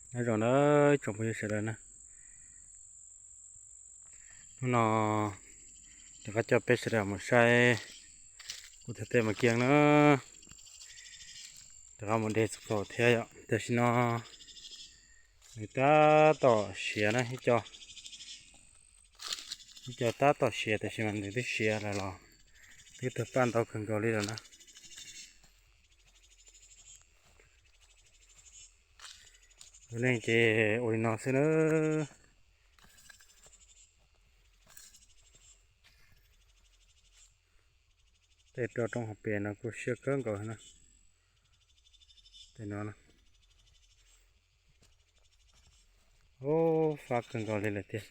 Nyob zoo na ib tsoom phooj ywg sawv daws na, hnub no rov qab coj peb sawv daws mus saib kuv thaj teb Mas Kiab na, rov qab mus de txiv qaub thiab yom. Tam sim no nws tab tom siav na, ib co, ib co tab tom siav, tam sim no nws twb siav lawm los twb tawg paj ntau kawg nkaus li lawm na. Tus neeg ces ua li no xwb na. Tej roj roob hauv pes no kuj siab kawg nkaus na. Tej no, ub, fab kawg nkaus li lawm tiag.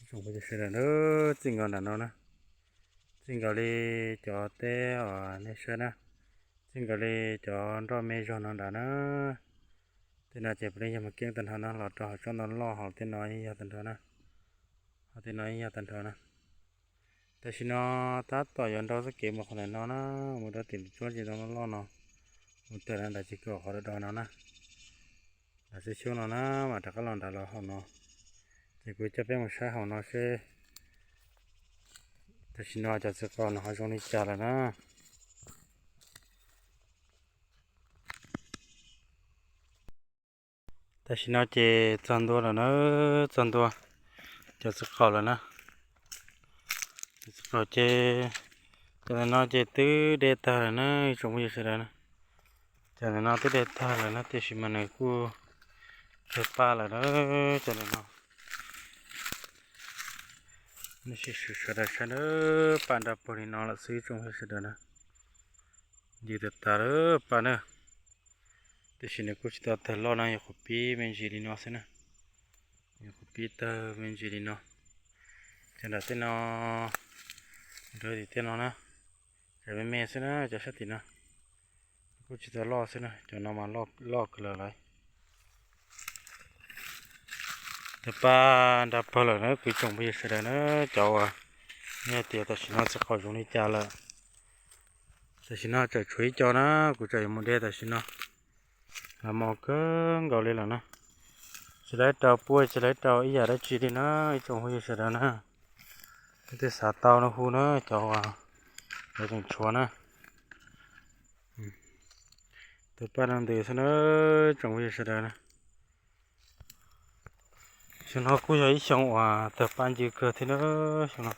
Tsoom phooj ywg sawv daws, txij nkaus nram no na, txij nkaus li cov teb uas nej saib na, txij nkaus li cov nroj me zog no nrad na. Tej no ces puav leej yog Mas Kiab tag nrho na, los rau hauv tsob ntoo loj, hauv tej no yog tag nrho na, hauv tej no yog tag nrho na. Tam sim no tab tom yuav nrau txoj kev mus qhov ntawm no na, mus rau tim tsob ntoo loj loj no, mus tawm nram ntawm ceg kaum qhov do do no na. Nram xub xyoob no na, mas rov qab los nram los hauv no, ces kuv coj peb mus saib hauv no seb tam sim no cov txiv qaub no ho zoo li cas lawm na. Tam sim no ces txog ntua lawm na, txog ntua cov txiv qaub lawm na. Cov txiv qaub ces cov ntawm no ces twb de tag lawm na, ib tsoom phooj ywg sawv daws na. Cov ntawm no twb de tag lawm na, tiam sis mas nws kuj tawg paj lawm na, cov ntawm no. Nej sim sawv daws saib na, paj nra pag li no lawm xwb ib tsoom phooj ywg sawv daws na. Ncw tas tas lawm paj na. Tiam sis nws kuj tsis tau tawg loj na, yog qhuav pib me ntsis li no xwb na. Yog qhuav pib tawg me ntsis li no. Cov nram tej no, nrog tim tej no na, cov me me xwb na, cov sab tim no kuj tsis tau loj xwb na, cov no mas loj kawg lawm lauj. Tawg paj nra pag lawm na, kuv ib tsoom phooj ywg sawv daws na, cov uas nej hais tias tam sim no txiv qaub zoo li cas lawm. Tam sim no tseem tshuav ib co na, kuv tseem yuav mus de tam sim no. Hlav mos kawg nkaus li lawm na. Tsis laib rau puaj, tsis laib rau ib yam dab tsi li na, ib tsoom phooj ywg sawv daws na. Leej twg xav tau no hu na, cov uas tseem tshuav na. Tawg paj no ntws xwb na, tsoom phooj ywg sawv daws na. Xyoo no kuj yog ib xyoo uas tawg paj ncw kawg thiab na, xyoo no.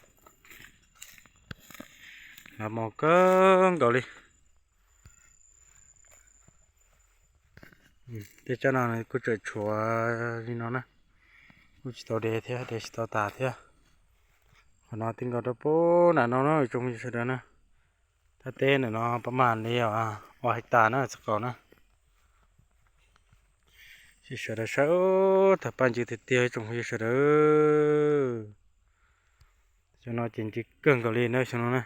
Hlav mos kawg nkaus li. Tej tsob no kuj tseem tshuav li no na, kuj tsis tau de thiab, de tsis tau tas thiab. Qhov no twb nkaus rau pem nram no na, ib tsoom phooj ywg sawv daws na. Thaj teb ntawm no pab mam li ob hais tas na txiv qaub na. Sim sawv daws saib, tawg paj ncw tiag tiag ib tsoom phooj ywg sawv daws. Xyoo no ces ncw kawg nkaus li na xyoo no na.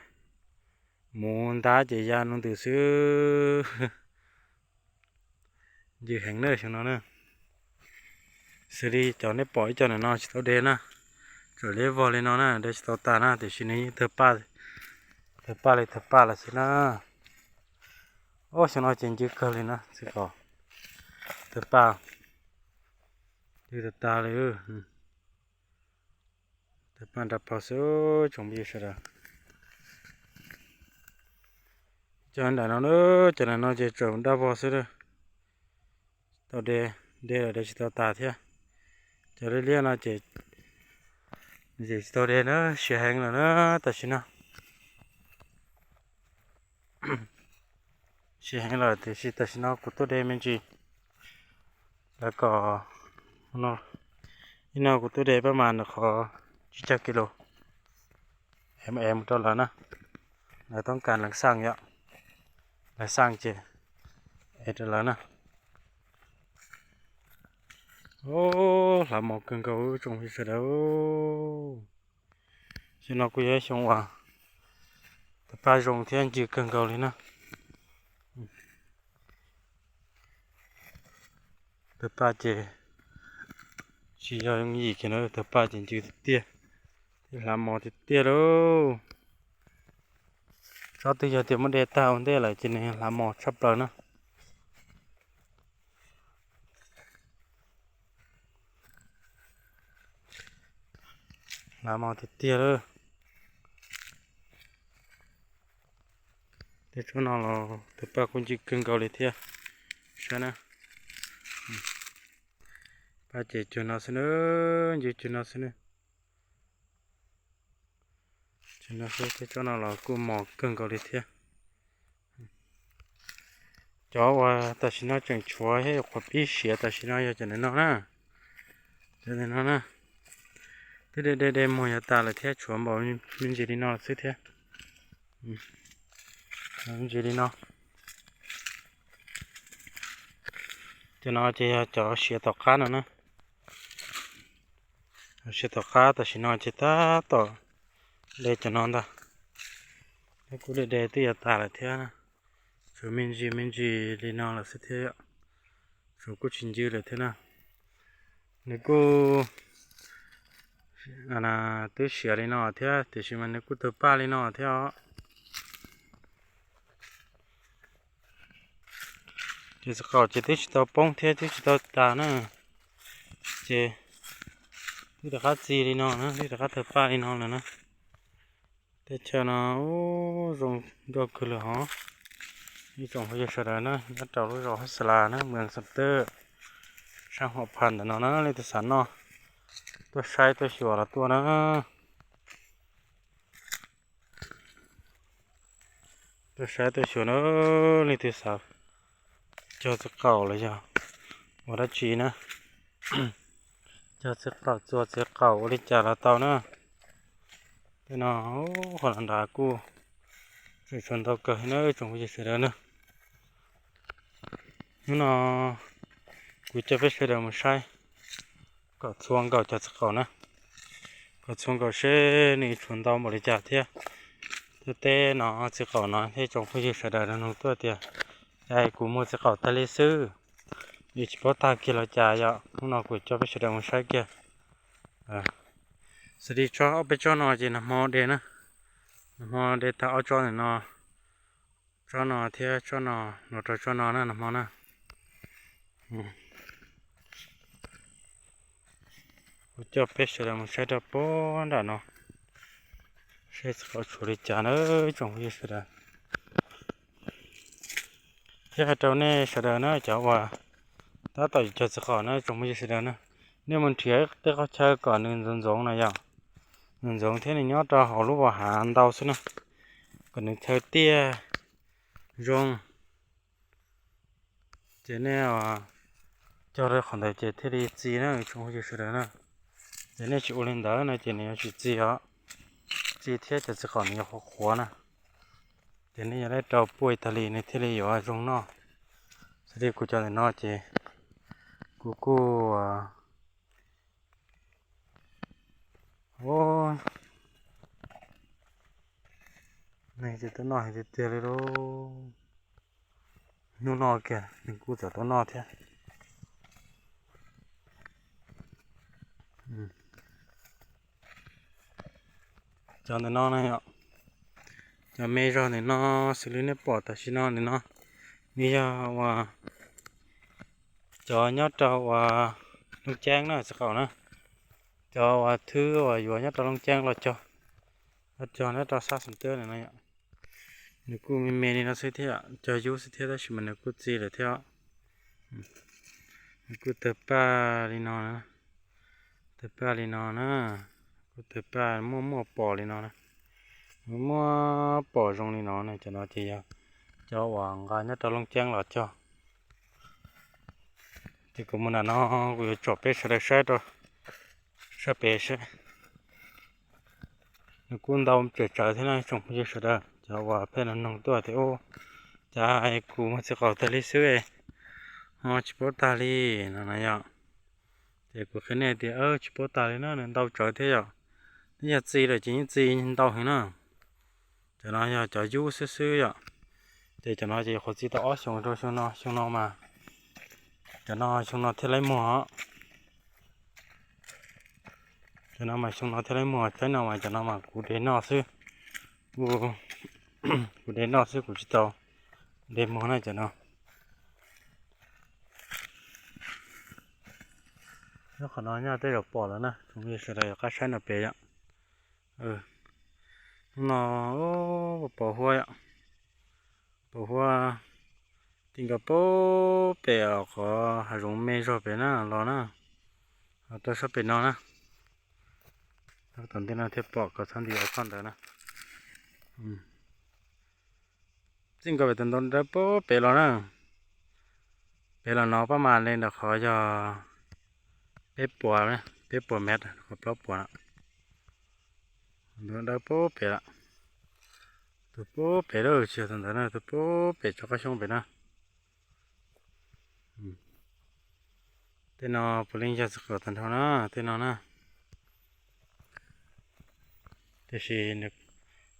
Mus ntab ces ya no ntws xwb. Ncw heev na xyoo no na. Xws li cov nej pom ib co ntawm no tsis tau de na, tseem liab vog li no na, de tsis tau tas na, tiam sis nws yeej tawg paj, tawg paj li tawg paj lawm xwb na. Ob xyoo no ces ncw kawg li na, txiv qaub, tawg paj, ncw tag tag li. Tawg paj nra pag xwb tsoom phooj ywg sawv daws. Cov nram no, cov nram no ces tseem daj vog xwb. Tau de, de los de tsis tau tas thiab. Cov liab liab no ces, ces tsis tau de na, siav heev lawm na tam sim no. Siav heev lawm tiam sis tam sim no kuv tuaj de me ntsis. Lawv kom, ib no kuv tuaj de pab mas nws qhov tsib caug kis lus. Es mus rau lawv na, lawv toob kas lawv xaj yom, lawv xaj ces es rau lawv na. Hlav mos kawg nkaus tsoom phooj ywg sawv daws. Xyoo no kuj yog ib xyoo uas tawg paj zoo thiab ncw kawg nkaus li na. Tawg paj ces tsis yog yooj yim kiag na, tawg paj ces ncw tiag tiag, thiab hlav mos tiag tiag lauj. Tsob twg yog tias muab de tag ua ntej lawm ces nws hlav mos tshaj plaws na. Hlav mos tiag tiag lawm. Tej tsob no los tus paj kuj ncw kawg nkaus li thiab. Saib na, paj ces cuag no xwb na, ncw cuag no xwb na. Cuag no xwb, tej tsob no los kuj mos kawg nkaus li thiab. Cov uas tam sim no tseem tshuav thiab yuav qhuav pib siav tam sim no yog cov ntawm no na. Cov ntawm no na, twb de de de muag yuav tas lawm thiab, tshuav npaum me ntsis li no xwb thiab. Me ntsis li no. Cov no ces yog cov siav tom qab no na. Siav tom qab tam sim no ces tab tom de cov no ntag. Kuj de de twb yuav tas lawm thiab. Tshuav me ntsis me ntsis li no lawm xwb thiab. Tshuav kuj tsis ncw lawm thiab na. Nws kuj twb siav li no thiab tiam sis mas nws kuj tawg paj li no thiab os. Ces txiv qaum ces twb tsis tau poob thiab twb tsis tau tas na. Ces twb rov qab txi li no na, twb rov qab tawg paj li no lawm na. Teb chaws no zoo nkauj kawg li hos. Ib tsoom phooj ywg sawv daws na, nyob rau lub zos Hab Xa Las na, moos Xam Tawj, saab Huam Phas ntawm no na, leej twg xav noj, tuaj saib tuaj xyuas los tuaj na. Tuaj saib tuaj xyuas na, leej twg xav cog txiv qaum los yog ua dab tsi na, cog txiv qaum txuas txiv qaum ua li cas los tau na. Tej no qhov nrad kuj tseem tshuav ntau kawg na tsoom phooj ywg sawv daws na. Hnub no kuv coj peb sawv daws mus saib kom txhua nkaus cov txiv qaum na, kom txhua nkaus seb nws tshuav ntau npaum li cas thiab. Tej teb no txiv qaum no thiab tsoom phooj ywg sawv daws nug tuaj tias, cas kuv muag txiv qaum tag li xwb, es tsis paub tag kiag los cas yom. Hnub no kuv coj peb sawv daws mus saib kiag. Xws li ob peb tsob no ces nag hmo de na, nag hmo de tag ob tsob ntawm no, tsob no thiab tsob no, los rau tsob no na nag hmo na. Kuv coj peb sawv daws mus saib rau puag nram no, saib txiv qaum tshuav li cas na tsoom phooj ywg sawv daws. Thiab hais rau nej sawv daws na, cov uas tab tom yuav cog txiv qaum na tsoom phooj ywg sawv daws na, nej mus nrhiav tej qhov chaw kom nws ntxoov ntxoov no yom, ntxoov ntxoov thiab nws nyob rau hauv lub pas hav ntau xwb na, kom nws chaw tiaj zoo. Ces nej cog rau qhov ntawd ces thiaj li txi na tsoom phooj ywg sawv daws na. Ces nej tsis ua li ntawd no ces nws yuav tsis txi os, txi thiab cov txiv qaum nws yuav qhuav qhuav na. Ces nej yuav rau puaj tag li nws thiaj li yuav zoo noj. Xws li kuv cov ntawm no ces kuv kuj, neeg ces tuaj noj heev tiag tiag li lauj. Hnub no kiag nws kuj txawm tuaj noj thiab. Cov ntawm no na yom, cov me zog ntawm no xws li nej pom tam sim no ntawm no, nws yog uas cov nyob rau uas Looj Ceeb na txiv qaum na, cov uas thwb uas yuav nyob rau Looj Ceeb los cog, los cog nyob rau sab Xam Tawb ntawm no yom. Nws kuj me me li no xwb thiab, cog yub xwb thiab tab sis mas nws kuj txi lawm thiab. Nws kuj tawg paj li no, tawg paj li no na, kuj tawg paj muaj muaj pos li no na, muaj pos zoo li no na. Cov no ces yog cov uas nqa nyob rau Looj Ceeb los cog. Ces kuv mus nram no kuv yuav tsom peb sawv daws saib rau sab pem seb. Nws kuj ntau tsawm tsawv thiab na tsoom phooj ywg sawv daws, cov uas pheej nug tuaj tias, ub, cas kuv muag txiv qaum tag li xwb, ho tsis paub tag li no na yom. Ces kuv qhia nej tias tsis paub tag li na, nws ntau tsawv thiab yom. Twb yog txi lawm ces yeej txi ntau heev na. Cov no yog cov yub xwb xwb yom. Ces cov no ces qhuav txi tau ob xyoos rau xyoo no, xyoo no mas, cov no xyoo no thiaj laib muag os. Cov no mas xyoo no thiaj laib muag, tsaib no mas cov no mas kuv de noj xwb. Kuv de noj xwb, kuv tsis tau de muag na cov no. Nyob qhov no nyob tej zaum pom lawm na, tsoom phooj ywg sawv daws yuav qab saib no pem yom. Hnub no pos huab yom, pos huab txij nkawm pem pem qhov hav zoov me zog pem na los na, ho rau sab pem no na. Tom ntej no thiaj pom kom txhob nti ua txoj ntawd na. Txij nkawm pem tus ntoo dawb pem los na, pem los no pab mas li ntawm qhov yog peb puas, peb puas mev, qhov plaub puas no, ntoo dawb pem lawm. Tus pem lawm tsis yog tus ntawd na, tus pem tso qab xyoob pem na. Tej no puav leej yog txiv qaum tag nrho na, tej no na. Tiam sis nws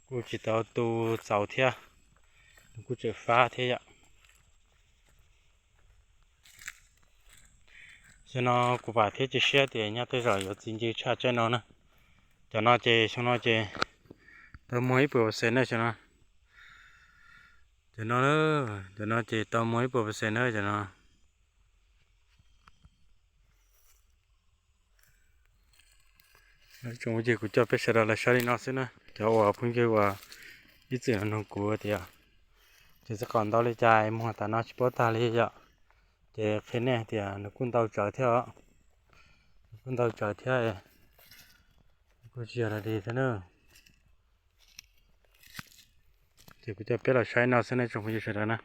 kuj tsis tau tu txaus thiab, nws kuj tseem fab thiab yom. Xyoo no kuv vam thiab cia siab tias nyob tej zaum yuav txi ncw tshaj tsaib no na. Cov no ces xyoo no ces tau muag ib puas percent na xyoo no. Cov no, cov no ces tau muag ib puas percent na cov no. Tsoom phooj ywg, kuv coj peb sawv daws los saib li no xwb na, cov uas phooj ywg uas ib txwm los nug kuv tias ces txiv qaum ntau li cas muag tas no tsis paub tag li yom. Ces qhia nej tias nws kuj ntau tsawv thiab os, nws kuj ntau tsawv thiab, kuj tsis yog li thiab na. Ces kuv coj peb los saib no xwb nej tsoom phooj ywg sawv daws na.